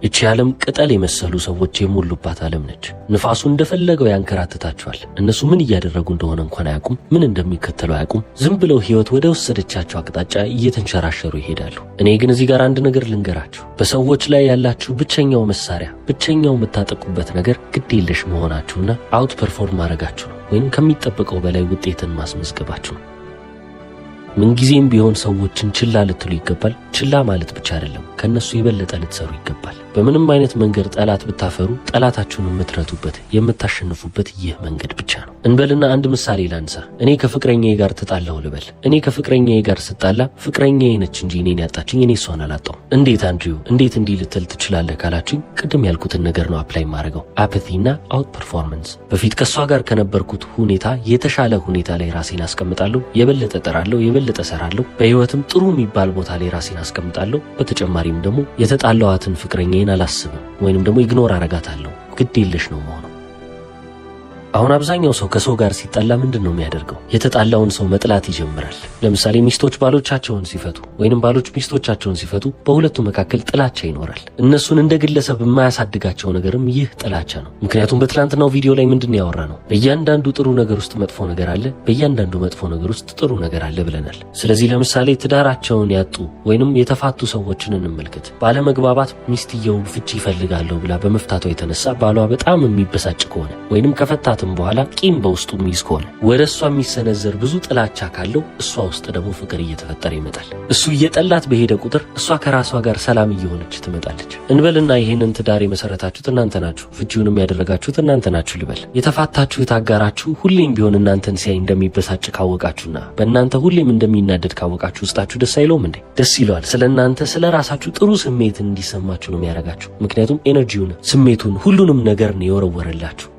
እቺ ዓለም ቅጠል የመሰሉ ሰዎች የሞሉባት ዓለም ነች። ንፋሱ እንደፈለገው ያንከራትታቸዋል። እነሱ ምን እያደረጉ እንደሆነ እንኳን አያውቁም። ምን እንደሚከተሉ አያውቁም። ዝም ብለው ህይወት ወደ ወሰደቻቸው አቅጣጫ እየተንሸራሸሩ ይሄዳሉ። እኔ ግን እዚህ ጋር አንድ ነገር ልንገራችሁ። በሰዎች ላይ ያላችሁ ብቸኛው መሳሪያ፣ ብቸኛው የምታጠቁበት ነገር ግድ የለሽ መሆናችሁና outperform ማድረጋችሁ ነው፣ ወይም ከሚጠበቀው በላይ ውጤትን ማስመዝገባችሁ ነው። ምንጊዜም ቢሆን ሰዎችን ችላ ልትሉ ይገባል። ችላ ማለት ብቻ አይደለም፣ ከነሱ የበለጠ ልትሰሩ ይገባል። በምንም አይነት መንገድ ጠላት ብታፈሩ ጠላታችሁን የምትረቱበት፣ የምታሸንፉበት ይህ መንገድ ብቻ ነው። እንበልና አንድ ምሳሌ ላንሳ። እኔ ከፍቅረኛዬ ጋር ተጣላሁ ልበል። እኔ ከፍቅረኛዬ ጋር ስጣላ ፍቅረኛዬ ነች እንጂ እኔን ያጣችኝ፣ እኔ እሷን አላጣሁም። እንዴት አንድሪው፣ እንዴት እንዲህ ልትል ትችላለህ ካላችሁኝ ቅድም ያልኩትን ነገር ነው apply የማደርገው፣ apathy እና outperformance። በፊት ከእሷ ጋር ከነበርኩት ሁኔታ የተሻለ ሁኔታ ላይ ራሴን አስቀምጣለሁ። የበለጠ ጥራለሁ፣ የበለጠ ሰራለሁ። በህይወትም ጥሩ የሚባል ቦታ ላይ ራሴን አስቀምጣለሁ። በተጨማሪም ደግሞ የተጣላኋትን ፍቅረኛዬን አላስብም ወይንም ደግሞ ignore አረጋታለሁ። ግድ የለሽ ነው የምሆነው። አሁን አብዛኛው ሰው ከሰው ጋር ሲጣላ ምንድን ነው የሚያደርገው? የተጣላውን ሰው መጥላት ይጀምራል። ለምሳሌ ሚስቶች ባሎቻቸውን ሲፈቱ ወይንም ባሎች ሚስቶቻቸውን ሲፈቱ በሁለቱ መካከል ጥላቻ ይኖራል። እነሱን እንደ ግለሰብ የማያሳድጋቸው ነገርም ይህ ጥላቻ ነው። ምክንያቱም በትላንትናው ቪዲዮ ላይ ምንድን ያወራነው? በእያንዳንዱ ጥሩ ነገር ውስጥ መጥፎ ነገር አለ፣ በእያንዳንዱ መጥፎ ነገር ውስጥ ጥሩ ነገር አለ ብለናል። ስለዚህ ለምሳሌ ትዳራቸውን ያጡ ወይንም የተፋቱ ሰዎችን እንመልከት። ባለመግባባት ሚስትየው ፍቺ እፈልጋለሁ ብላ በመፍታቷ የተነሳ ባሏ በጣም የሚበሳጭ ከሆነ ወይንም ከፈታት በኋላ ቂም በውስጡ የሚይዝ ከሆነ፣ ወደ እሷ የሚሰነዘር ብዙ ጥላቻ ካለው፣ እሷ ውስጥ ደግሞ ፍቅር እየተፈጠረ ይመጣል። እሱ እየጠላት በሄደ ቁጥር እሷ ከራሷ ጋር ሰላም እየሆነች ትመጣለች። እንበልና ይህንን ትዳር የመሰረታችሁት እናንተ ናችሁ፣ ፍቺውንም ያደረጋችሁት እናንተ ናችሁ ልበል። የተፋታችሁት አጋራችሁ ሁሌም ቢሆን እናንተን ሲያይ እንደሚበሳጭ ካወቃችሁና በእናንተ ሁሌም እንደሚናደድ ካወቃችሁ ውስጣችሁ ደስ አይለውም እንዴ? ደስ ይለዋል። ስለ እናንተ ስለ ራሳችሁ ጥሩ ስሜት እንዲሰማችሁ ነው የሚያደርጋችሁ። ምክንያቱም energy ውን፣ ስሜቱን፣ ሁሉንም ነገር ነው የወረወረላችሁ።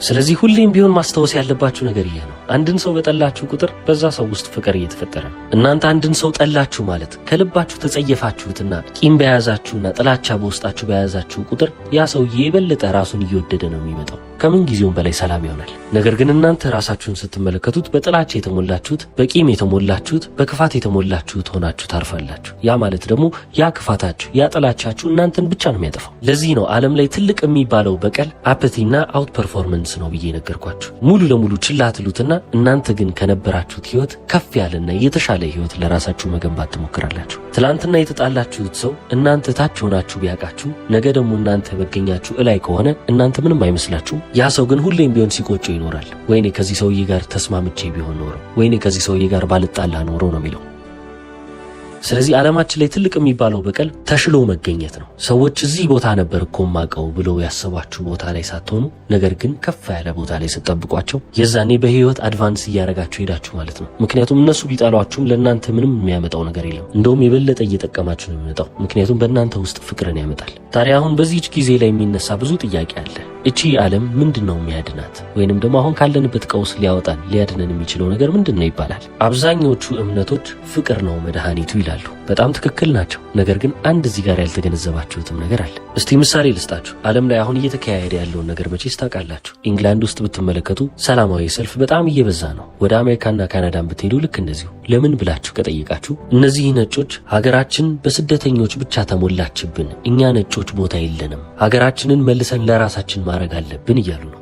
ስለዚህ ሁሌም ቢሆን ማስታወስ ያለባችሁ ነገር ይህ ነው። አንድን ሰው በጠላችሁ ቁጥር በዛ ሰው ውስጥ ፍቅር እየተፈጠረ ነው። እናንተ አንድን ሰው ጠላችሁ ማለት ከልባችሁ ተጸየፋችሁትና ቂም በያዛችሁና ጥላቻ በውስጣችሁ በያዛችሁ ቁጥር ያ ሰውዬ የበለጠ ራሱን እየወደደ ነው የሚመጣው። ከምን ጊዜውም በላይ ሰላም ይሆናል። ነገር ግን እናንተ ራሳችሁን ስትመለከቱት በጥላቻ የተሞላችሁት፣ በቂም የተሞላችሁት፣ በክፋት የተሞላችሁት ሆናችሁ ታርፋላችሁ። ያ ማለት ደግሞ ያ ክፋታችሁ፣ ያ ጥላቻችሁ እናንተን ብቻ ነው የሚያጠፋው። ለዚህ ነው ዓለም ላይ ትልቅ የሚባለው በቀል apathy ና outperformance ነው ብዬ ነገርኳችሁ። ሙሉ ለሙሉ ችላ ትሉትና እናንተ ግን ከነበራችሁት ህይወት ከፍ ያለና የተሻለ ህይወት ለራሳችሁ መገንባት ትሞክራላችሁ። ትላንትና የተጣላችሁት ሰው እናንተ ታች ሆናችሁ ቢያውቃችሁ፣ ነገ ደግሞ እናንተ መገኛችሁ እላይ ከሆነ እናንተ ምንም አይመስላችሁም። ያ ሰው ግን ሁሌም ቢሆን ሲቆጨው ይኖራል። ወይኔ ከዚህ ሰውዬ ጋር ተስማምቼ ቢሆን ኖሮ፣ ወይኔ ከዚህ ሰውዬ ጋር ባልጣላ ኖሮ ነው የሚለው። ስለዚህ ዓለማችን ላይ ትልቅ የሚባለው በቀል ተሽሎ መገኘት ነው። ሰዎች እዚህ ቦታ ነበር እኮ ማቀው ብለው ያሰቧችሁ ቦታ ላይ ሳትሆኑ፣ ነገር ግን ከፍ ያለ ቦታ ላይ ስትጠብቋቸው የዛኔ በህይወት advance እያደረጋችሁ ሄዳችሁ ማለት ነው። ምክንያቱም እነሱ ቢጠሏችሁም ለእናንተ ምንም የሚያመጣው ነገር የለም። እንደውም የበለጠ እየጠቀማችሁ ነው የሚመጣው። ምክንያቱም በእናንተ ውስጥ ፍቅርን ያመጣል። ታዲያ አሁን በዚህች ጊዜ ላይ የሚነሳ ብዙ ጥያቄ አለ። እቺ ዓለም ምንድን ነው የሚያድናት? ወይንም ደግሞ አሁን ካለንበት ቀውስ ሊያወጣን ሊያድነን የሚችለው ነገር ምንድን ነው ይባላል። አብዛኞቹ እምነቶች ፍቅር ነው መድኃኒቱ ይላሉ። በጣም ትክክል ናቸው። ነገር ግን አንድ እዚህ ጋር ያልተገነዘባችሁትም ነገር አለ። እስቲ ምሳሌ ልስጣችሁ። ዓለም ላይ አሁን እየተካሄደ ያለውን ነገር መቼስ ታውቃላችሁ። ኢንግላንድ ውስጥ ብትመለከቱ ሰላማዊ ሰልፍ በጣም እየበዛ ነው። ወደ አሜሪካና ካናዳን ብትሄዱ ልክ እንደዚሁ። ለምን ብላችሁ ከጠየቃችሁ እነዚህ ነጮች ሀገራችን በስደተኞች ብቻ ተሞላችብን፣ እኛ ነጮች ቦታ የለንም፣ ሀገራችንን መልሰን ለራሳችን ማድረግ አለብን እያሉ ነው።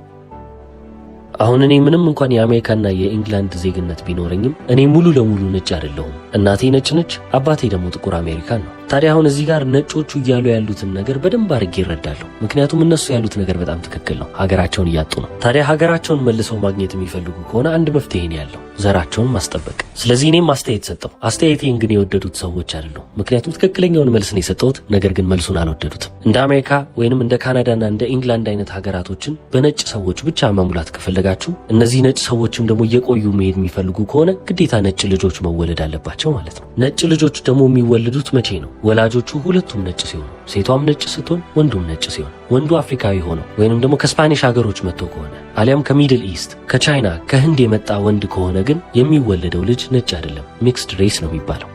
አሁን እኔ ምንም እንኳን የአሜሪካና የኢንግላንድ ዜግነት ቢኖረኝም እኔ ሙሉ ለሙሉ ነጭ አይደለሁም። እናቴ ነጭ ነች፣ አባቴ ደግሞ ጥቁር አሜሪካን ነው። ታዲያ አሁን እዚህ ጋር ነጮቹ እያሉ ያሉትን ነገር በደንብ አድርጌ እረዳለሁ። ምክንያቱም እነሱ ያሉት ነገር በጣም ትክክል ነው። ሀገራቸውን እያጡ ነው። ታዲያ ሀገራቸውን መልሰው ማግኘት የሚፈልጉ ከሆነ አንድ መፍትሄ ነው ያለው፣ ዘራቸውን ማስጠበቅ። ስለዚህ እኔም አስተያየት ሰጠሁ። አስተያየቴን ግን የወደዱት ሰዎች አይደሉም። ምክንያቱም ትክክለኛውን መልስ ነው የሰጠሁት፣ ነገር ግን መልሱን አልወደዱትም። እንደ አሜሪካ ወይንም እንደ ካናዳና እንደ ኢንግላንድ አይነት ሀገራቶችን በነጭ ሰዎች ብቻ መሙላት ከፈለጋችሁ፣ እነዚህ ነጭ ሰዎችም ደግሞ እየቆዩ መሄድ የሚፈልጉ ከሆነ ግዴታ ነጭ ልጆች መወለድ አለባቸው ማለት ነው። ነጭ ልጆች ደግሞ የሚወለዱት መቼ ነው? ወላጆቹ ሁለቱም ነጭ ሲሆኑ፣ ሴቷም ነጭ ስትሆን ወንዱም ነጭ ሲሆን፣ ወንዱ አፍሪካዊ ሆኖ ወይንም ደግሞ ከ Spanish ሀገሮች መጥቶ ከሆነ አሊያም ከ Middle East፣ ከቻይና፣ ከህንድ የመጣ ወንድ ከሆነ ግን የሚወለደው ልጅ ነጭ አይደለም፣ mixed race ነው የሚባለው።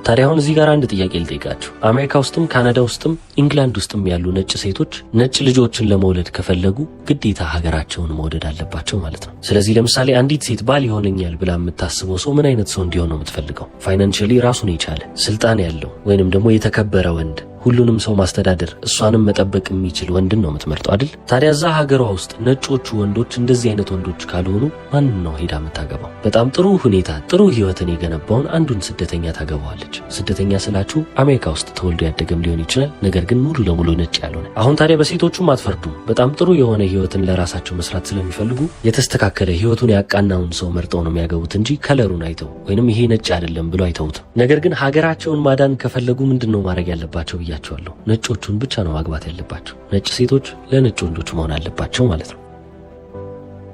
ታዲያ አሁን እዚህ ጋር አንድ ጥያቄ ልጠይቃችሁ። አሜሪካ ውስጥም ካናዳ ውስጥም ኢንግላንድ ውስጥም ያሉ ነጭ ሴቶች ነጭ ልጆችን ለመውለድ ከፈለጉ ግዴታ ሀገራቸውን መውደድ አለባቸው ማለት ነው። ስለዚህ ለምሳሌ አንዲት ሴት ባል ይሆነኛል ብላ የምታስበው ሰው ምን አይነት ሰው እንዲሆን ነው የምትፈልገው? Financially ራሱን የቻለ፣ ስልጣን ያለው ወይንም ደግሞ የተከበረ ወንድ ሁሉንም ሰው ማስተዳደር እሷንም መጠበቅ የሚችል ወንድን ነው የምትመርጠው አይደል? ታዲያ እዛ ሀገሯ ውስጥ ነጮቹ ወንዶች እንደዚህ አይነት ወንዶች ካልሆኑ ማንን ነው ሄዳ የምታገባው? በጣም ጥሩ ሁኔታ ጥሩ ህይወትን የገነባውን አንዱን ስደተኛ ታገባዋለች። ስደተኛ ስላችሁ አሜሪካ ውስጥ ተወልዶ ያደገም ሊሆን ይችላል፣ ነገር ግን ሙሉ ለሙሉ ነጭ ያልሆነ። አሁን ታዲያ በሴቶቹም አትፈርዱም። በጣም ጥሩ የሆነ ህይወትን ለራሳቸው መስራት ስለሚፈልጉ የተስተካከለ ህይወቱን ያቃናውን ሰው መርጠው ነው የሚያገቡት እንጂ color ኡን አይተው ወይንም ይሄ ነጭ አይደለም ብሎ አይተውትም። ነገር ግን ሀገራቸውን ማዳን ከፈለጉ ምንድን ነው ማድረግ ያለባቸው ብያቸዋለሁ። ነጮቹን ብቻ ነው ማግባት ያለባቸው። ነጭ ሴቶች ለነጭ ወንዶች መሆን አለባቸው ማለት ነው።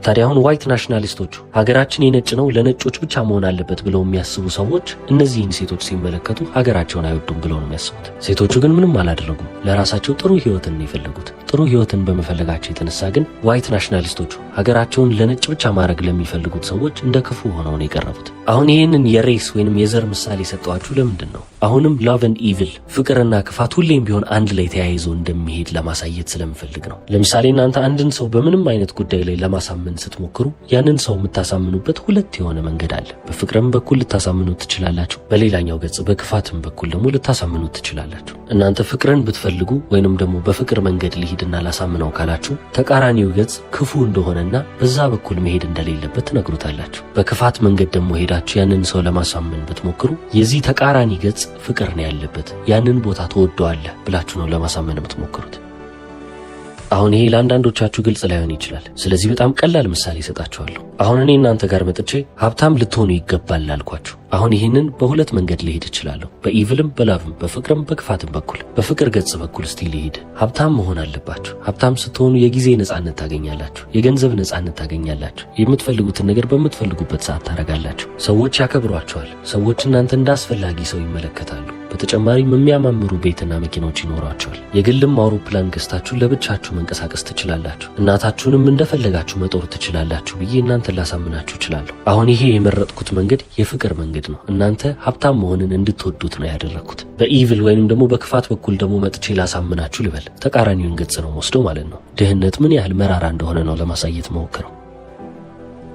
ታዲያ አሁን white nationalist ኦቹ ሀገራችን የነጭ ነው ለነጮች ብቻ መሆን አለበት ብለው የሚያስቡ ሰዎች እነዚህን ሴቶች ሲመለከቱ ሀገራቸውን አይወዱም ብለው ነው የሚያስቡት። ሴቶቹ ግን ምንም አላደረጉም። ለራሳቸው ጥሩ ህይወትን ነው የፈለጉት። ጥሩ ህይወትን በመፈለጋቸው የተነሳ ግን white nationalist ኦቹ ሀገራቸውን ለነጭ ብቻ ማድረግ ለሚፈልጉት ሰዎች እንደ ክፉ ሆነው ነው የቀረቡት። አሁን ይህንን የ race ወይንም የዘር ምሳሌ የሰጠኋችሁ ለምንድን ነው? አሁንም love and evil ፍቅርና ክፋት ሁሌም ቢሆን አንድ ላይ ተያይዞ እንደሚሄድ ለማሳየት ስለምፈልግ ነው። ለምሳሌ እናንተ አንድን ሰው በምንም አይነት ጉዳይ ላይ ለማሳመን ስትሞክሩ ያንን ሰው የምታሳምኑበት ሁለት የሆነ መንገድ አለ። በፍቅርም በኩል ልታሳምኑት ትችላላችሁ፣ በሌላኛው ገጽ በክፋትም በኩል ደግሞ ልታሳምኑት ትችላላችሁ። እናንተ ፍቅርን ብትፈልጉ ወይንም ደግሞ በፍቅር መንገድ ልሂድና ላሳምነው ካላችሁ ተቃራኒው ገጽ ክፉ እንደሆነና በዛ በኩል መሄድ እንደሌለበት ትነግሩታላችሁ። በክፋት መንገድ ደግሞ ሄዳችሁ ያንን ሰው ለማሳመን ብትሞክሩ የዚህ ተቃራኒ ገጽ ፍቅር ነው ያለበት፣ ያንን ቦታ ትወደዋለህ ብላችሁ ነው ለማሳመን የምትሞክሩት። አሁን ይሄ ለአንዳንዶቻችሁ ግልጽ ላይሆን ይችላል። ስለዚህ በጣም ቀላል ምሳሌ እሰጣችኋለሁ። አሁን እኔ እናንተ ጋር መጥቼ ሀብታም ልትሆኑ ይገባል አልኳችሁ። አሁን ይህንን በሁለት መንገድ ልሄድ እችላለሁ። በኢቭልም በላቭም፣ በፍቅርም በክፋትም በኩል። በፍቅር ገጽ በኩል እስቲ ልሄድ። ሀብታም መሆን አለባችሁ። ሀብታም ስትሆኑ የጊዜ ነጻነት ታገኛላችሁ፣ የገንዘብ ነጻነት ታገኛላችሁ። የምትፈልጉትን ነገር በምትፈልጉበት ሰዓት ታደርጋላችሁ። ሰዎች ያከብሯችኋል። ሰዎች እናንተ እንዳስፈላጊ ሰው ይመለከታሉ። በተጨማሪም የሚያማምሩ ቤትና መኪናዎች ይኖሯቸዋል። የግልም አውሮፕላን ገዝታችሁ ለብቻችሁ መንቀሳቀስ ትችላላችሁ። እናታችሁንም እንደፈለጋችሁ መጦር ትችላላችሁ ብዬ እናንተን ላሳምናችሁ እችላለሁ። አሁን ይሄ የመረጥኩት መንገድ የፍቅር መንገድ ነው። እናንተ ሀብታም መሆንን እንድትወዱት ነው ያደረግኩት። በ evil ወይንም ደግሞ በክፋት በኩል ደግሞ መጥቼ ላሳምናችሁ ልበል። ተቃራኒውን ገጽ ነው ወስዶ ማለት ነው። ድህነት ምን ያህል መራራ እንደሆነ ነው ለማሳየት መሞክረው።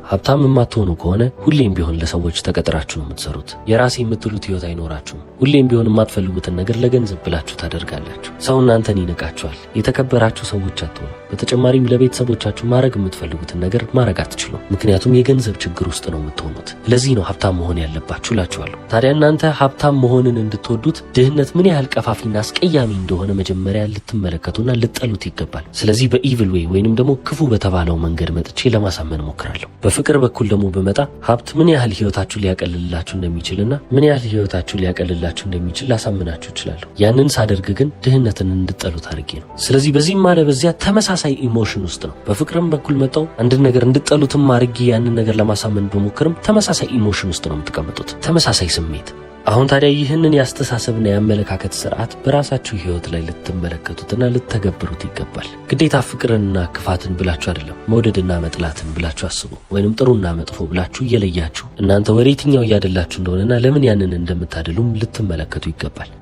ሀብታም የማትሆኑ ከሆነ ሁሌም ቢሆን ለሰዎች ተቀጥራችሁ ነው የምትሰሩት። የራሴ የምትሉት ህይወት አይኖራችሁም። ሁሌም ቢሆን የማትፈልጉትን ነገር ለገንዘብ ብላችሁ ታደርጋላችሁ። ሰው እናንተን ይንቃችኋል። የተከበራችሁ ሰዎች አትሆኑ። በተጨማሪም ለቤተሰቦቻችሁ ማድረግ የምትፈልጉትን ነገር ማድረግ አትችሉም። ምክንያቱም የገንዘብ ችግር ውስጥ ነው የምትሆኑት። ለዚህ ነው ሀብታም መሆን ያለባችሁ እላችኋለሁ። ታዲያ እናንተ ሀብታም መሆንን እንድትወዱት ድህነት ምን ያህል ቀፋፊና አስቀያሚ እንደሆነ መጀመሪያ ልትመለከቱና ልትጠሉት ይገባል። ስለዚህ በ evil way ወይንም ደግሞ ክፉ በተባለው መንገድ መጥቼ ለማሳመን እሞክራለሁ። በፍቅር በኩል ደግሞ በመጣ ሀብት ምን ያህል ህይወታችሁ ሊያቀልላችሁ እንደሚችልና ምን ያህል ህይወታችሁ ሊያቀልላችሁ እንደሚችል ላሳምናችሁ እችላለሁ። ያንን ሳደርግ ግን ድህነትን እንድጠሉት አድርጌ ነው። ስለዚህ በዚህም አለ በዚያ ተመሳሳይ emotion ውስጥ ነው። በፍቅርም በኩል መጣው አንድን ነገር እንድጠሉትም አድርጌ ያንን ነገር ለማሳመን ብሞክርም ተመሳሳይ emotion ውስጥ ነው የምትቀመጡት፣ ተመሳሳይ ስሜት። አሁን ታዲያ ይህንን የአስተሳሰብና የአመለካከት ስርዓት በራሳችሁ ህይወት ላይ ልትመለከቱትና ልትተገብሩት ይገባል። ግዴታ ፍቅርንና ክፋትን ብላችሁ አይደለም፣ መውደድና መጥላትን ብላችሁ አስቡ። ወይንም ጥሩና መጥፎ ብላችሁ እየለያችሁ እናንተ ወደ የትኛው እያደላችሁ እንደሆነና ለምን ያንን እንደምታደሉም ልትመለከቱ ይገባል።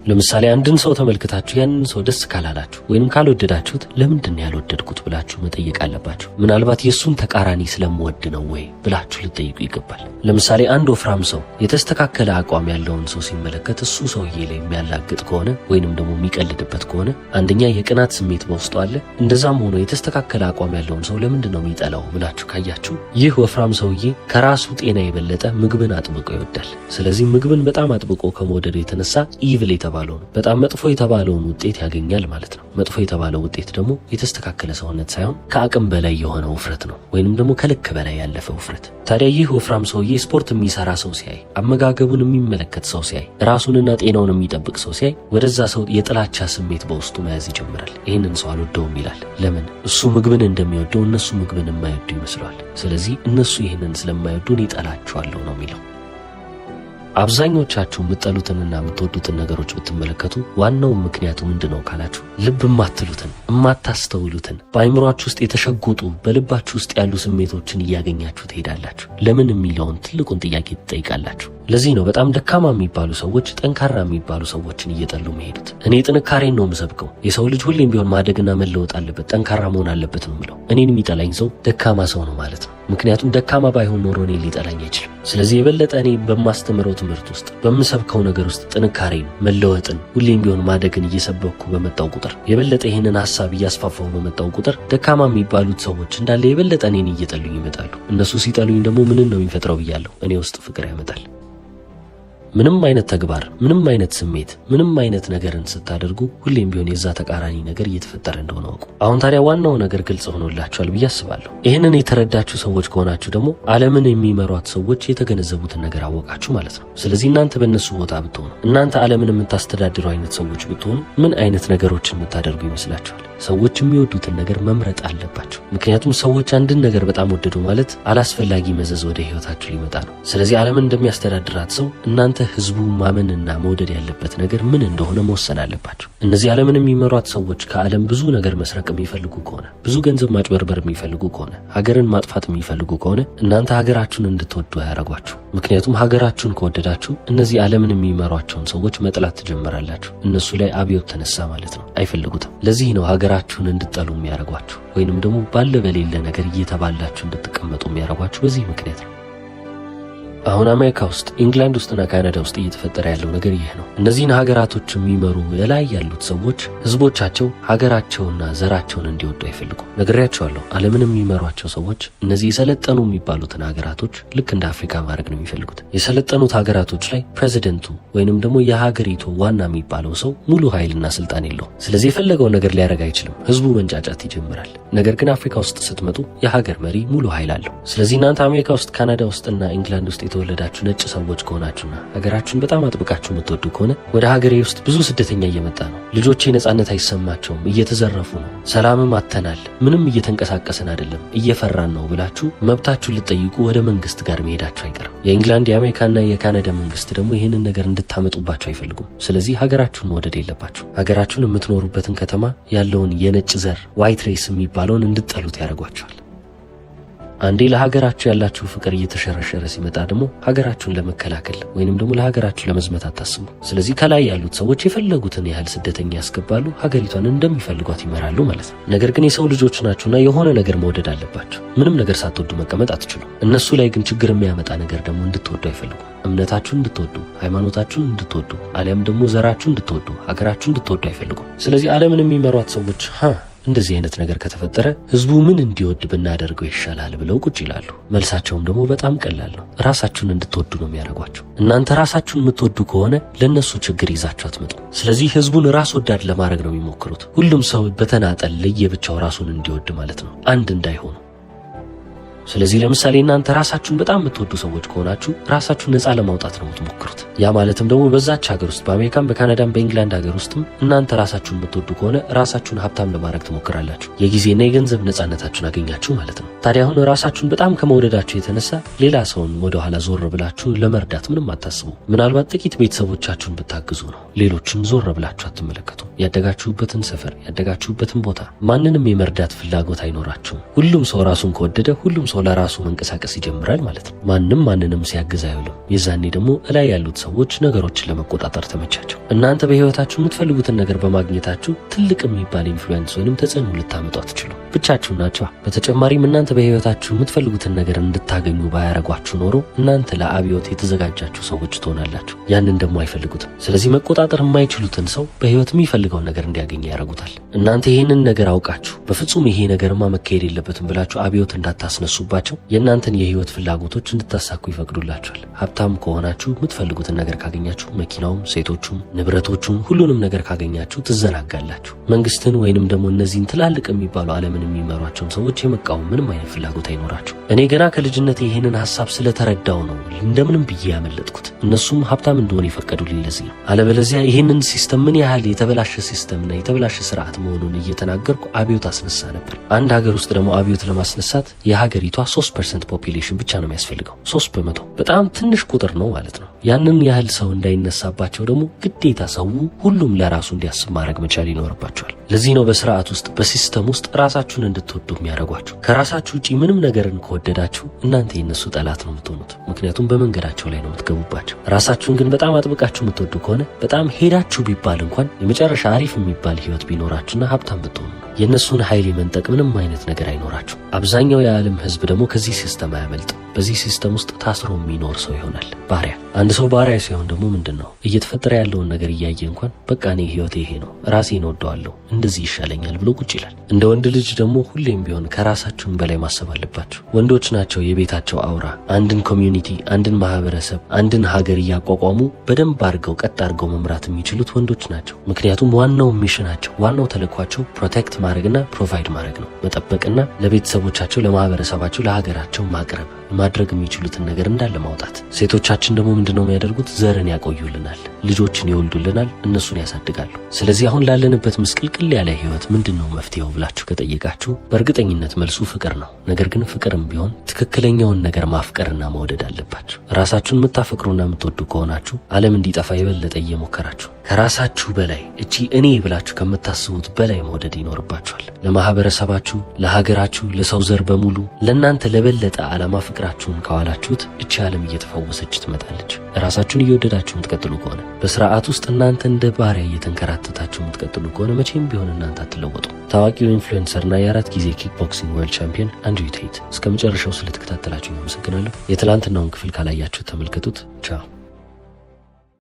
ለምሳሌ አንድን ሰው ተመልክታችሁ ያንን ሰው ደስ ካላላችሁ ወይንም ካልወደዳችሁት ለምንድን ነው ያልወደድኩት ብላችሁ መጠየቅ አለባችሁ። ምናልባት የእሱን ተቃራኒ ስለምወድ ነው ወይ ብላችሁ ልትጠይቁ ይገባል። ለምሳሌ አንድ ወፍራም ሰው የተስተካከለ አቋም ያለውን ሰው ሲመለከት እሱ ሰውዬ ላይ የሚያላግጥ ከሆነ ወይንም ደግሞ የሚቀልድበት ከሆነ አንደኛ የቅናት ስሜት በውስጡ አለ። እንደዛም ሆኖ የተስተካከለ አቋም ያለውን ሰው ለምንድን ነው የሚጠላው ብላችሁ ካያችሁ ይህ ወፍራም ሰውዬ ከራሱ ጤና የበለጠ ምግብን አጥብቆ ይወዳል። ስለዚህ ምግብን በጣም አጥብቆ ከመውደዱ የተነሳ evil የተባለው ነው በጣም መጥፎ የተባለውን ውጤት ያገኛል ማለት ነው። መጥፎ የተባለው ውጤት ደግሞ የተስተካከለ ሰውነት ሳይሆን ከአቅም በላይ የሆነ ውፍረት ነው፣ ወይንም ደግሞ ከልክ በላይ ያለፈ ውፍረት። ታዲያ ይህ ወፍራም ሰውዬ ስፖርት የሚሰራ ሰው ሲያይ፣ አመጋገቡን የሚመለከት ሰው ሲያይ፣ ራሱንና ጤናውን የሚጠብቅ ሰው ሲያይ ወደዛ ሰው የጥላቻ ስሜት በውስጡ መያዝ ይጀምራል። ይህንን ሰው አልወደውም ይላል። ለምን? እሱ ምግብን እንደሚወደው እነሱ ምግብን የማይወዱ ይመስለዋል። ስለዚህ እነሱ ይህንን ስለማይወዱ እኔ እጠላቸዋለሁ ነው የሚለው። አብዛኞቻችሁ የምትጠሉትንና የምትወዱትን ነገሮች ብትመለከቱ ዋናው ምክንያቱ ምንድን ነው ካላችሁ ልብ የማትሉትን የማታስተውሉትን በአይምሯችሁ ውስጥ የተሸጎጡ በልባችሁ ውስጥ ያሉ ስሜቶችን እያገኛችሁ ትሄዳላችሁ። ለምን የሚለውን ትልቁን ጥያቄ ትጠይቃላችሁ። ለዚህ ነው በጣም ደካማ የሚባሉ ሰዎች ጠንካራ የሚባሉ ሰዎችን እየጠሉ መሄዱት። እኔ ጥንካሬን ነው የምሰብከው። የሰው ልጅ ሁሌም ቢሆን ማደግና መለወጥ አለበት፣ ጠንካራ መሆን አለበት ነው የምለው። እኔን የሚጠላኝ ሰው ደካማ ሰው ነው ማለት ነው። ምክንያቱም ደካማ ባይሆን ኖሮ እኔን ሊጠላኝ አይችልም። ስለዚህ የበለጠ እኔ በማስተምረው ትምህርት ውስጥ፣ በምሰብከው ነገር ውስጥ ጥንካሬን፣ መለወጥን፣ ሁሌም ቢሆን ማደግን እየሰበኩ በመጣው ቁጥር፣ የበለጠ ይህንን ሀሳብ እያስፋፋው በመጣው ቁጥር ደካማ የሚባሉት ሰዎች እንዳለ የበለጠ እኔን እየጠሉኝ ይመጣሉ። እነሱ ሲጠሉኝ ደግሞ ምንን ነው የሚፈጥረው ብያለሁ? እኔ ውስጥ ፍቅር ያመጣል። ምንም አይነት ተግባር፣ ምንም አይነት ስሜት፣ ምንም አይነት ነገርን ስታደርጉ ሁሌም ቢሆን የዛ ተቃራኒ ነገር እየተፈጠረ እንደሆነ እወቁ። አሁን ታዲያ ዋናው ነገር ግልጽ ሆኖላችኋል ብዬ አስባለሁ። ይህንን የተረዳችሁ ሰዎች ከሆናችሁ ደግሞ ዓለምን የሚመሯት ሰዎች የተገነዘቡትን ነገር አወቃችሁ ማለት ነው። ስለዚህ እናንተ በእነሱ ቦታ ብትሆኑ፣ እናንተ ዓለምን የምታስተዳድሩ አይነት ሰዎች ብትሆኑ ምን አይነት ነገሮችን የምታደርጉ ይመስላችኋል? ሰዎች የሚወዱትን ነገር መምረጥ አለባቸው። ምክንያቱም ሰዎች አንድን ነገር በጣም ወደዱ ማለት አላስፈላጊ መዘዝ ወደ ህይወታችሁ ሊመጣ ነው። ስለዚህ ዓለምን እንደሚያስተዳድራት ሰው እናንተ ህዝቡ ማመንና መውደድ ያለበት ነገር ምን እንደሆነ መወሰን አለባቸው። እነዚህ ዓለምን የሚመሯት ሰዎች ከዓለም ብዙ ነገር መስረቅ የሚፈልጉ ከሆነ፣ ብዙ ገንዘብ ማጭበርበር የሚፈልጉ ከሆነ፣ ሀገርን ማጥፋት የሚፈልጉ ከሆነ እናንተ ሀገራችሁን እንድትወዱ አያረጓችሁ። ምክንያቱም ሀገራችሁን ከወደዳችሁ እነዚህ ዓለምን የሚመሯቸውን ሰዎች መጥላት ትጀምራላችሁ። እነሱ ላይ አብዮት ተነሳ ማለት ነው። አይፈልጉትም። ለዚህ ነው ሀገራችሁን እንድትጠሉ የሚያረጓችሁ፣ ወይንም ደግሞ ባለ በሌለ ነገር እየተባላችሁ እንድትቀመጡ የሚያረጓችሁ በዚህ ምክንያት ነው። አሁን አሜሪካ ውስጥ፣ ኢንግላንድ ውስጥና ካናዳ ውስጥ እየተፈጠረ ያለው ነገር ይህ ነው። እነዚህን ሀገራቶች የሚመሩ የላይ ያሉት ሰዎች ህዝቦቻቸው ሀገራቸውና ዘራቸውን እንዲወዱ አይፈልጉም። ነግሬያቸዋለሁ። ዓለምን የሚመሯቸው ሰዎች እነዚህ የሰለጠኑ የሚባሉትን ሀገራቶች ልክ እንደ አፍሪካ ማድረግ ነው የሚፈልጉት። የሰለጠኑት ሀገራቶች ላይ ፕሬዚደንቱ ወይንም ደግሞ የሀገሪቱ ዋና የሚባለው ሰው ሙሉ ኃይልና ስልጣን የለውም። ስለዚህ የፈለገውን ነገር ሊያደርግ አይችልም። ህዝቡ መንጫጫት ይጀምራል። ነገር ግን አፍሪካ ውስጥ ስትመጡ የሀገር መሪ ሙሉ ኃይል አለው። ስለዚህ እናንተ አሜሪካ ውስጥ፣ ካናዳ ውስጥና ኢንግላንድ ውስጥ የተወለዳችሁ ነጭ ሰዎች ከሆናችሁና ሀገራችሁን በጣም አጥብቃችሁ የምትወዱ ከሆነ ወደ ሀገሬ ውስጥ ብዙ ስደተኛ እየመጣ ነው፣ ልጆቼ ነጻነት አይሰማቸውም፣ እየተዘረፉ ነው፣ ሰላምም አጥተናል፣ ምንም እየተንቀሳቀስን አይደለም፣ እየፈራን ነው ብላችሁ መብታችሁን ልትጠይቁ ወደ መንግስት ጋር መሄዳችሁ አይቀርም። የኢንግላንድ፣ የአሜሪካና የካናዳ መንግስት ደግሞ ይህንን ነገር እንድታመጡባቸው አይፈልጉም። ስለዚህ ሀገራችሁን መውደድ የለባችሁ። ሀገራችሁን፣ የምትኖሩበትን ከተማ ያለውን የነጭ ዘር white race የሚባለውን እንድትጠሉት ያደርጓቸዋል። አንዴ ለሀገራችሁ ያላችሁ ፍቅር እየተሸረሸረ ሲመጣ ደግሞ ሀገራችሁን ለመከላከል ወይንም ደግሞ ለሀገራችሁ ለመዝመት አታስቡ። ስለዚህ ከላይ ያሉት ሰዎች የፈለጉትን ያህል ስደተኛ ያስገባሉ፣ ሀገሪቷን እንደሚፈልጓት ይመራሉ ማለት ነው። ነገር ግን የሰው ልጆች ናችሁና የሆነ ነገር መውደድ አለባችሁ። ምንም ነገር ሳትወዱ መቀመጥ አትችሉም። እነሱ ላይ ግን ችግር የሚያመጣ ነገር ደግሞ እንድትወዱ አይፈልጉም። እምነታችሁን እንድትወዱ፣ ሃይማኖታችሁን እንድትወዱ፣ አሊያም ደግሞ ዘራችሁን እንድትወዱ፣ ሀገራችሁን እንድትወዱ አይፈልጉም። ስለዚህ ዓለምን የሚመሯት ሰዎች እንደዚህ አይነት ነገር ከተፈጠረ ህዝቡ ምን እንዲወድ ብናደርገው ይሻላል ብለው ቁጭ ይላሉ። መልሳቸውም ደግሞ በጣም ቀላል ነው። ራሳችሁን እንድትወዱ ነው የሚያደርጓቸው። እናንተ ራሳችሁን የምትወዱ ከሆነ ለእነሱ ችግር ይዛችሁ አትመጡ። ስለዚህ ህዝቡን ራስ ወዳድ ለማድረግ ነው የሚሞክሩት። ሁሉም ሰው በተናጠል ለየብቻው ራሱን እንዲወድ ማለት ነው፣ አንድ እንዳይሆኑ። ስለዚህ ለምሳሌ እናንተ ራሳችሁን በጣም የምትወዱ ሰዎች ከሆናችሁ ራሳችሁን ነፃ ለማውጣት ነው የምትሞክሩት። ያ ማለትም ደግሞ በዛች ሀገር ውስጥ፣ በአሜሪካን፣ በካናዳም፣ በኢንግላንድ ሀገር ውስጥም እናንተ ራሳችሁን የምትወዱ ከሆነ ራሳችሁን ሀብታም ለማድረግ ትሞክራላችሁ። የጊዜና የገንዘብ ነፃነታችሁን አገኛችሁ ማለት ነው። ታዲያ አሁን ራሳችሁን በጣም ከመውደዳችሁ የተነሳ ሌላ ሰውን ወደኋላ ዞር ብላችሁ ለመርዳት ምንም አታስቡ። ምናልባት ጥቂት ቤተሰቦቻችሁን ብታግዙ ነው። ሌሎችን ዞር ብላችሁ አትመለከቱ። ያደጋችሁበትን ሰፈር፣ ያደጋችሁበትን ቦታ ማንንም የመርዳት ፍላጎት አይኖራችሁም። ሁሉም ሰው ራሱን ከወደደ ሁሉም ሰው ለራሱ መንቀሳቀስ ይጀምራል ማለት ነው። ማንም ማንንም ሲያግዝ አይውልም። የዛኔ ደግሞ እላይ ያሉት ሰዎች ነገሮችን ለመቆጣጠር ተመቻቸው። እናንተ በህይወታችሁ የምትፈልጉትን ነገር በማግኘታችሁ ትልቅ የሚባል influence ወይንም ተጽዕኖ ልታመጡ አትችሉ። ብቻችሁን ናችሁ። በተጨማሪም እናንተ በህይወታችሁ የምትፈልጉትን ነገር እንድታገኙ ባያረጓችሁ ኖሮ እናንተ ለአብዮት የተዘጋጃችሁ ሰዎች ትሆናላችሁ። ያንን ደግሞ አይፈልጉትም። ስለዚህ መቆጣጠር የማይችሉትን ሰው በህይወት የሚፈልገውን ነገር እንዲያገኝ ያደርጉታል። እናንተ ይህንን ነገር አውቃችሁ በፍጹም ይሄ ነገርማ መካሄድ የለበትም ብላችሁ አብዮት እንዳታስነሱባቸው የእናንተን የህይወት ፍላጎቶች እንድታሳኩ ይፈቅዱላችኋል። ሀብታም ከሆናችሁ የምትፈልጉትን ነገር ካገኛችሁ፣ መኪናውም፣ ሴቶቹም፣ ንብረቶቹም ሁሉንም ነገር ካገኛችሁ ትዘናጋላችሁ። መንግስትን ወይንም ደግሞ እነዚህን ትላልቅ የሚባሉ ዓለምን የሚመሯቸውን ሰዎች የመቃወም ምንም አይነት ፍላጎት አይኖራችሁ። እኔ ገና ከልጅነት ይህንን ሀሳብ ስለተረዳው ነው እንደምንም ብዬ ያመለጥኩት። እነሱም ሀብታም እንደሆነ የፈቀዱልኝ ለዚህ ነው። አለበለዚያ ይህንን system ምን ያህል የተበላሸ system ና የተበላሸ ስርዓት መሆኑን እየተናገርኩ አብዮት አስነሳ ነበር። አንድ ሀገር ውስጥ ደግሞ አብዮት ለማስነሳት የሀገሪቷ 3% population ብቻ ነው የሚያስፈልገው። 3% በጣም ትንሽ ቁጥር ነው ማለት ነው። ያንን ያህል ሰው እንዳይነሳባቸው ደግሞ ግዴታ ሰው ሁሉም ለራሱ እንዲያስብ ማድረግ መቻል ይኖርባቸዋል። ለዚህ ነው በስርዓት ውስጥ፣ በ system ውስጥ ራሳችሁን እንድትወዱ የሚያደርጓችሁ። ከራሳችሁ ውጪ ምንም ነገርን ከወደዳችሁ እናንተ የነሱ ጠላት ነው የምትሆኑት። ምክንያቱም በመንገዳቸው ላይ ነው የምትገቡባቸው። ራሳችሁን ግን በጣም አጥብቃችሁ የምትወዱ ከሆነ በጣም ሄዳችሁ ቢባል እንኳን የመጨረሻ አሪፍ የሚባል ህይወት ቢኖራችሁና ሀብታም ብትሆኑ ነው። የእነሱን ኃይል የመንጠቅ ምንም አይነት ነገር አይኖራችሁ። አብዛኛው የዓለም ህዝብ ደግሞ ከዚህ system አያመልጥም። በዚህ system ውስጥ ታስሮ የሚኖር ሰው ይሆናል፣ ባሪያ። አንድ ሰው ባሪያ ሲሆን ደግሞ ምንድን ነው እየተፈጠረ ያለውን ነገር እያየ እንኳን በቃ እኔ ህይወቴ ይሄ ነው፣ ራሴን እወደዋለሁ፣ እንደዚህ ይሻለኛል ብሎ ቁጭ ይላል። እንደ ወንድ ልጅ ደግሞ ሁሌም ቢሆን ከራሳችሁን በላይ ማሰብ አለባችሁ። ወንዶች ናቸው የቤታቸው አውራ። አንድን community፣ አንድን ማህበረሰብ፣ አንድን ሀገር እያቋቋሙ በደንብ አድርገው ቀጥ አድርገው መምራት የሚችሉት ወንዶች ናቸው። ምክንያቱም ዋናው mission ኣቸው፣ ዋናው ተልዕኳቸው protect ማድረግና provide ማድረግ ነው። መጠበቅና ለቤተሰቦቻቸው፣ ለማህበረሰባቸው፣ ለሀገራቸው ማቅረብ፣ ማድረግ የሚችሉትን ነገር እንዳለ ማውጣት። ሴቶቻችን ደግሞ ምንድነው የሚያደርጉት? ዘርን ያቆዩልናል፣ ልጆችን ይወልዱልናል፣ እነሱን ያሳድጋሉ። ስለዚህ አሁን ላለንበት ምስቅልቅል ያለ ህይወት ምንድን ነው መፍትሄው ብላችሁ ከጠየቃችሁ በእርግጠኝነት መልሱ ፍቅር ነው። ነገር ግን ፍቅርም ቢሆን ትክክለኛውን ነገር ማፍቀርና መውደድ አለባችሁ። ራሳችሁን የምታፈቅሩና የምትወዱ ከሆናችሁ ዓለም እንዲጠፋ የበለጠ እየሞከራችሁ ከራሳችሁ በላይ እቺ እኔ ብላችሁ ከምታስቡት በላይ መውደድ ይኖርባችኋል። ለማህበረሰባችሁ፣ ለሀገራችሁ፣ ለሰው ዘር በሙሉ፣ ለእናንተ ለበለጠ ዓላማ ፍቅራችሁን ካዋላችሁት እቺ ዓለም እየተፈወሰች ትመጣለች። ራሳችሁን እየወደዳችሁ የምትቀጥሉ ከሆነ፣ በስርዓት ውስጥ እናንተ እንደ ባሪያ እየተንከራተታችሁ የምትቀጥሉ ከሆነ መቼም ቢሆን እናንተ አትለወጡ። ታዋቂው influencer ና የአራት ጊዜ kickboxing world champion አንድሪው ቴት። እስከ መጨረሻው ስለተከታተላችሁ አመሰግናለሁ። የትላንትናውን ክፍል ካላያችሁ ተመልከቱት። ቻው።